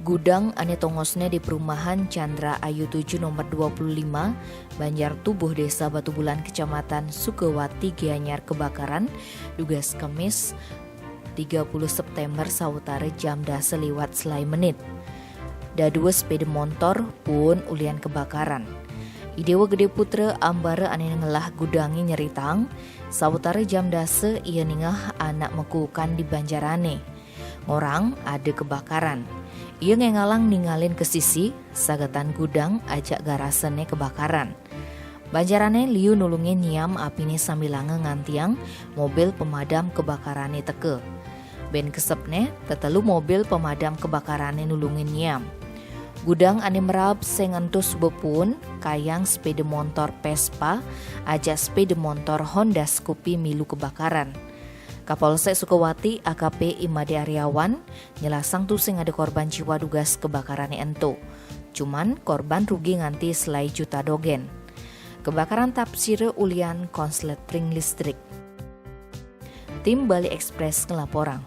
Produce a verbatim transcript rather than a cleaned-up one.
Gudang ane tongosne di perumahan Chandra Ayu tujuh nomor dua puluh lima, Banjar Tubuh, Desa Batubulan, Kecamatan Sukawati, Gianyar kebakaran, dugas Kemis tiga puluh September sawetara jam dasa liwat selai menit. Dadua sepeda montor pun ulian kebakaran. I Dewa Gede Putra ambara ane ngelah gudange nyeritang, sawetara jam dasa ia ningeh anak mekuukan di banjarane. Ngorang ada kebakaran. Ia ngengalang ningalin ke sisi, sagetan gudang ajak garasene kebakaran. Banjarane liu nulungin nyiam apine sambilanga ngantiang mobil pemadam kebakarane teka. Ben kesepne, tetelu mobil pemadam kebakarane nulungin nyiam. Gudang ane meraep sing entus bepuun, kayang sepeda montor Vespa, ajak sepeda montor Honda Scoopy milu kebakaran. Kapolsek Sukawati, A K P Imade Aryawan, nyelasang tusing ada korban jiwa dugas kebakarane ento. Cuman, korban rugi nganti selai juta dogen. Kebakaran tapsira ulian konsletring listrik. Tim Bali Express ngelaporang.